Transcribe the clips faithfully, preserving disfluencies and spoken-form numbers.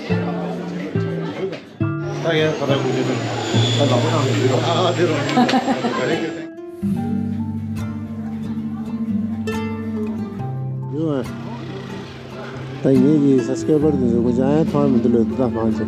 ད་ཡང་ཁ་ལག་གུ་ཅི་དང་། ད་ལག་པ་བཏང་ནས་འདི་རོ། ཨ་ཨ་འདི་རོ། ག་རེ་གི། ཡོད། ད་ངེད་ཀྱི་སབ་སི་ཀ་རའི་བར་དེ་ཚོ་ཀུན་ཀྱང་ཡང་མཐོང་མི་འདུག་ལོ། འདི་དག་མང་ཆེ།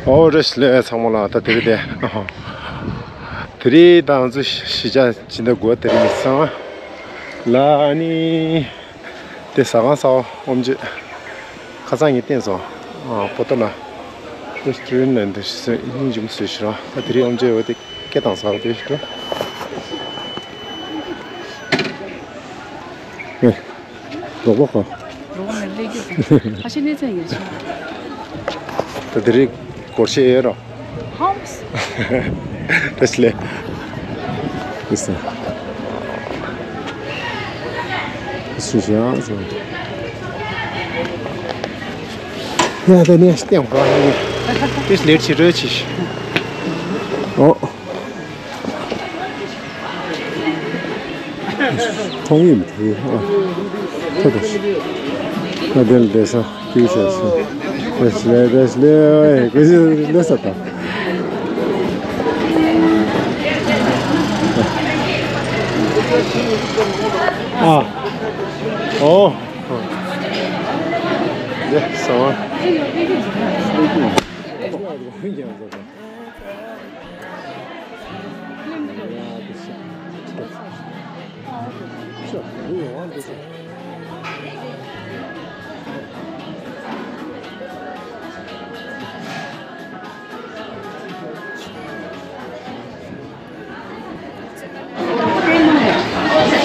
ཨོ་བཀྲ་ཤིས་བདེ་ལེགས་ཚང་མ་ལ། ད་དེ་རིང་དེ། དེ་རིང་ད་ང་ཚོ་གཞིས་ཆགས་སྦྱིན་བདག་དགུ་པ། དེ་རིང་མི་ཚང་ལ་ཨ་ནི། དེ་ཟ་ཁང་གསར་པ་ཨོམ་ཆོས། ཁ་སང་ངས་བསྟན་སོང་། ཨ། པོ་ཏོ་ན་རེ་སི་ཊོ་རན་ནས་འདི་ཞིག་སྙིང་རྗེ་མོ་བཟོས་ཤག་ད་དེ་རིང་ཨོམ་ཆོས་འོ་དེ་སྐད་བཏང་ཟ་བ་དེ་ཞིག་འགྲོ། ཨེ། རོགས་པ་ག་རོགས་པ་ནས་སླེབས་རྒྱུ་དང་། ཁ་ཤས་གནས་ཚད་ཡོད་ཆེ། ད་དེ་རིང་སྒོར་གཞས་ཡོད་རོ། ཧམ། བཀྲ་ཤིས་བདེ་ལེགས། ཨིས། ཨིས་ཤ་ཤ། ཡ་ད་ནས་སྟེང་ཁོ་རང་ནས། ཨིས་ལེ་ཆི་རོ་ཆི། ཨོ། ཐོང་ཡིན་དེ། ཨ། ཐོ་ཐོ། ཨ། དེ་ལ་བསྡད་ས། ཀྱུ་ཤ་ཤ། བཀྲ་ཤིས་བདེ་ལེགས། བཀྲ་ཤིས་བདེ་ལེགས། ཀུ་ཤི་ལོས་ས་ད། ཨ། ཨོ། འདི་ས་བ།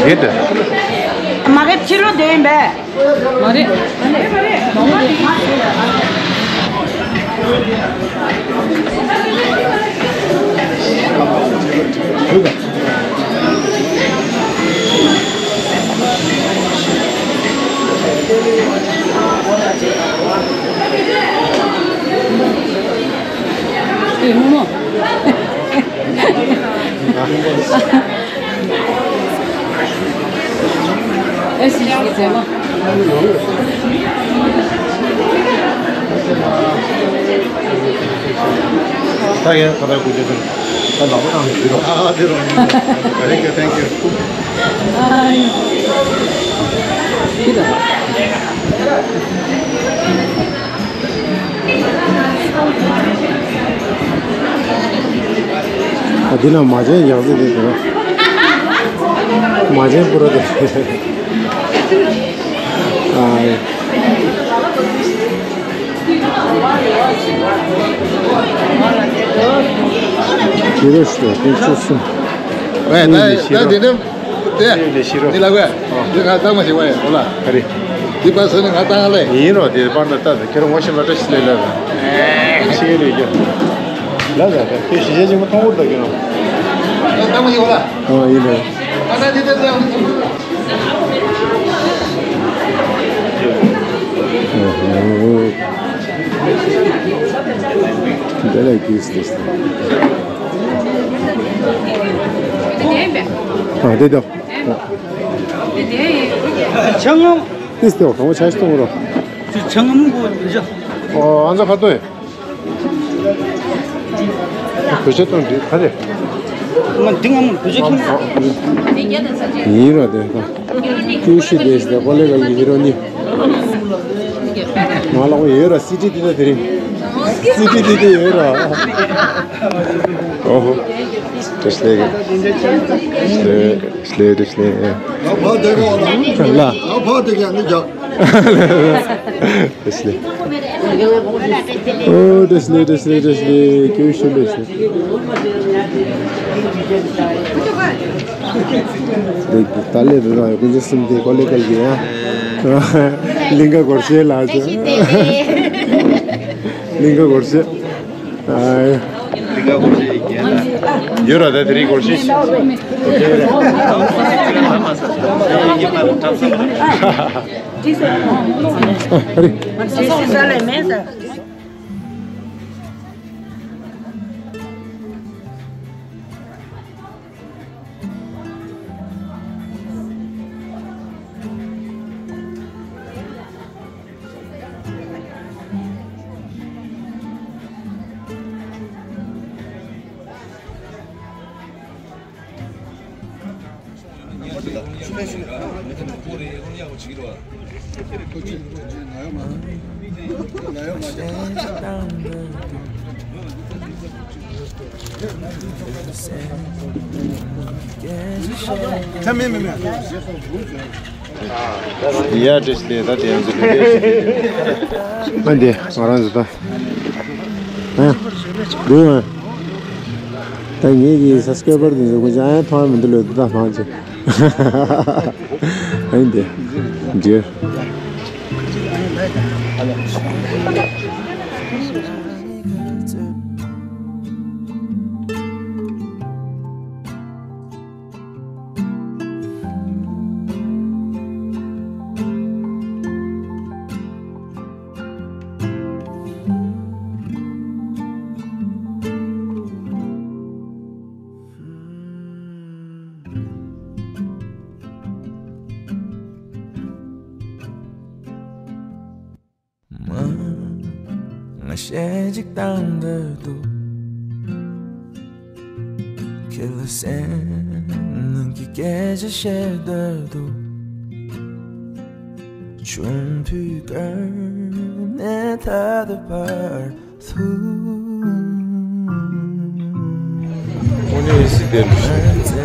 རེད་དེ། མ་གི་ཕྱི་ལོགས་སྡོད་ཡིན་པས། མ་རེད། ཨེ། རྨོ་མོ། ཨེ་སི་ཡི་ཟེར་མ། ད་ཡང་ཁ་ལག་གུ་ཅི་དང་། ད་ལག་པ་བཏང་ནས་འདི་རོ། ཨ་ཨ་འདི་རོ། Thank you, thank you. ཨ་ཡ། འདི་ད། ཨ། འདི་ན་མ་བྱན་ཡག་ཟེར་དེ་དེ། མ་བྱན་པུ་ར་དེ། ཨ། ཤི་རོ་ཤི་རོ། དེ་ཚོ་གསུམ། ཝེ། ད་ད་འདི་ནི། དེ། ལས་ཤི་རོ། འདི་ལ་གོ། འདི་ང་གཙང་མ་ཞིག་བ་ཡིན་འོ་ལ། ག་རེ། འདི་པ་སོ་ནི་ང་གཙང་ལས། ཡིན་རོ། དེ་པར་འདི་ལྟ་དང་ཁྱེད་རང་ངོ་ཤེས་མ་འདྲ་ཞིག་ལས་ལ། ཤེས་རེད་ཀྱང་། ལ་ལ་ལ་དེ་གཞིས་ཆགས་ཆེན་མོ་མཐོང་བོར་ལ་ཀྱང་། ང་གཙང་མ་ཞིག་བ་ལ། ཨ། ཡིན་རེད། ཨ། ད་འདི་ལྟ་ཙང་། འདི་ལ་གིས་དེ། ཨ། དེ་དང་། ཆང་ངམ། ཏིས་ཏེ་བ་གང་བ་ཆ་ཞིག་གཏོང་རོགས། ཆང་ངམ་གོ་བཞག་ཨོ། ཨ་ཚ་ཁ་ཏོ་ཡིན། བོད་ཆས་གཏོང་འདི་ག་རེ། ང་འདི་ངམ་བོད་ཆས་ཁྱིམ། ཡིན་ར་དེ་ད། ཀུ་ཤུ་དེ་ཞིག་ད་ཀོ་ལེ་ག་གི་ཧི་རོ་ནི། ང་ལ་ཨོ་ཡོད་ར། སི་ཏི་འདི་ད་དེ་རིང་། སི་ཏི་འདི་དེ་ཡོད་ར། ཨོ་ཧོ། བཀྲ་ཤིས་བདེ་ལེགས། བཀྲ་ཤིས་བདེ་ལེགས། བཀྲ་ཤིས་བདེ་ལེགས། ལ། ཨོ་བཀྲ་ཤིས་བདེ་ལེགས། ཨོ་བཀྲ་ཤིས་བདེ་ལེགས། བཀྲ་ཤིས་བདེ་ལེགས། བཀྲ་ཤིས་བདེ་ལེགས། ཀུ་ཤུ་བཀྲ་ཤིས་བདེ་ལེགས། ད་ལས་རུ་ར་ཀུན་ཅི་སུམ་དེ་ཀོ་ལེ་ཀལ་གི་ཡ། ལིང་ག་སྒོར་གཞས་ལ་ཅོ། བཀྲ་ཤིས་བདེ་ལེགས། གླིང་ག་སྒོར་གཞས། ཨ། གླིང་ག་སྒོར་གཞས་ཡིན་ན། ཡོད་ར་ད་དེ་རིང་སྒོར་གཞས། ཨ་རེད། ཡ་བཀྲ་ཤིས་བདེ་ལེགས། ད་དེ་ཡང་ཚོ་བདེ་ལེགས་ཞིག་བདེ་ལེགས། ཨ་འདི་ང་རང་ཚོ་ད། ཨ་འདི་ང་། ད་ངེད་ཀྱི་སབ་སི་ཀ་རའི་བར་དེ་ཚོ་ཁོ་ཅག་ཨ་ཡ་མཐོང་ཡ་མི་འདུག་ལོས་འདི་ད་མང་ཆེ། ཨ་འདི། འདིར། མ། ང་གཞས་གཅིག་བཏང་འདོད་འདུག་ཁྱེད་ལ་སེམས་ནང་གི་སྐད་ཆ་བཤད་འདོད་འདུག་ཆུང་དུས་སྐབས་ནས་ད་ལྟ་བར། དངོས་གནས་སྲིད་དེ་རུ་ཞིག་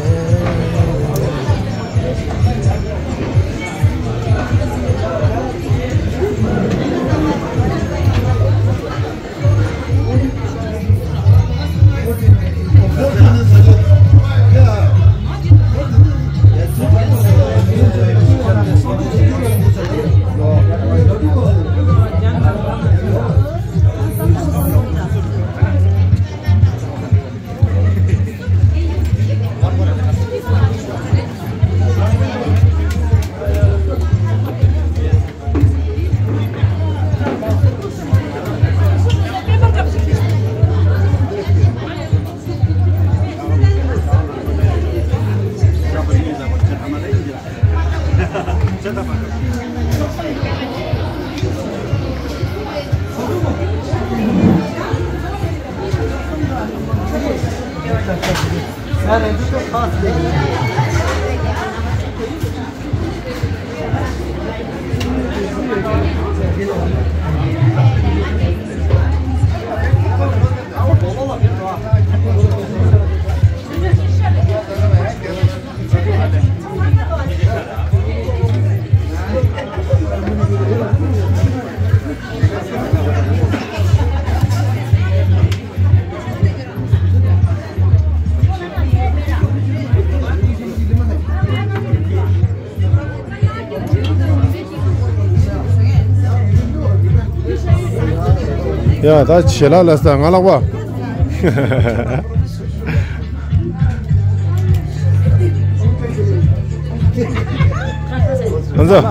ཡ་ད་བྱེད་ལ་ལ་ས་ང་ལག་པ། ང་ཚོ།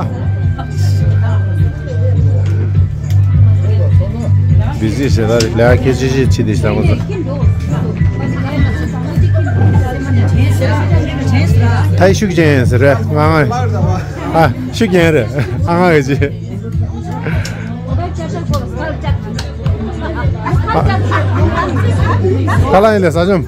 བི་ཟི་ཞེ་དྲག་རེད། ལས་ཀ་གལ་ཆེ་ཤོས་བྱེད་དེ་ཞེ་དྲག་ང་ཚོ། ཐའི་ཤུགས་ཅན་ཟེར་རེད་ང་ང་། ཨ་ཤུགས་ཅན་རེད་ཨ་ང་གི་ཅི། ཁ་ལག་ཡིན་ལས་ས་ཆུམ།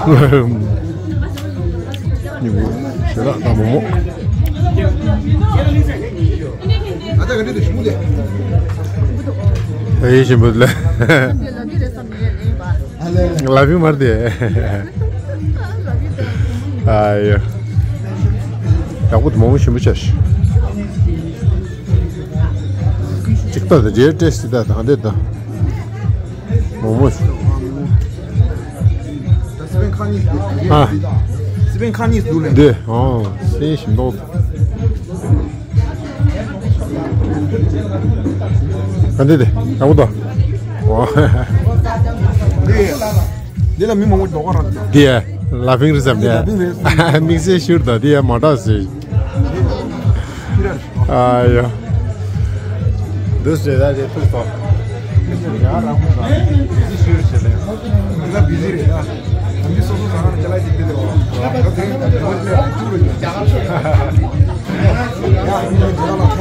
ཞེ་དྲག་དང་མོག་མོག་ཨེ་ཞིམ་པོ་ལ། ལ་བི་མར་དེ། ཨ་ཡོ། ཡག་པོ་དེ་མོག་མོག་ཞིམ་པོ་ཆགས་ཤག་ཅིག་ལྟ་དང་རྗེས་ཏེས་ཏི་ལྟ་དང་འདི་ལྟ། མོག་མོག་ཨ། སི་པན་ཁ་གཉིས་འདུག་ལེ། འདི་ཨོ་སི་ཞིམ་མདོག་ད། ཨ་འདི་དེ་ཡག་པོ་འདུག་ཨོ། འདི་འདི་ལ་མི་མང་པོ་འགྲོ་ག་ར་འདུག་འདི་ལ་ཕིང་རི་ཟམ་འདི་ལ་ཕིང་རི། དམིགས་བསལ་ཤུར་དང་འདི་མ་འདྲ་ཟེར། ཨ་ཡོ། འདུག་ཟེར་ད་དེ་ཐུག་སོང་། ཡ་རང་ཁུ་ས་བི་ཟི་ཤུར་བྱེད་ལེ། འདི་ལ་བི་ཟི་རེད་ད། ཨ་འདི་སོ་སོ་ས་ཁང་ལ་ཅ་ལག་ཅིག་སྟེར་དེ་རོ། ད་དེ་རིང་ད་དེ་བ་ཅི་ལ་ཐུག་རེད། ཡ་ཨ་འདི་ལ་ཅ་ལག་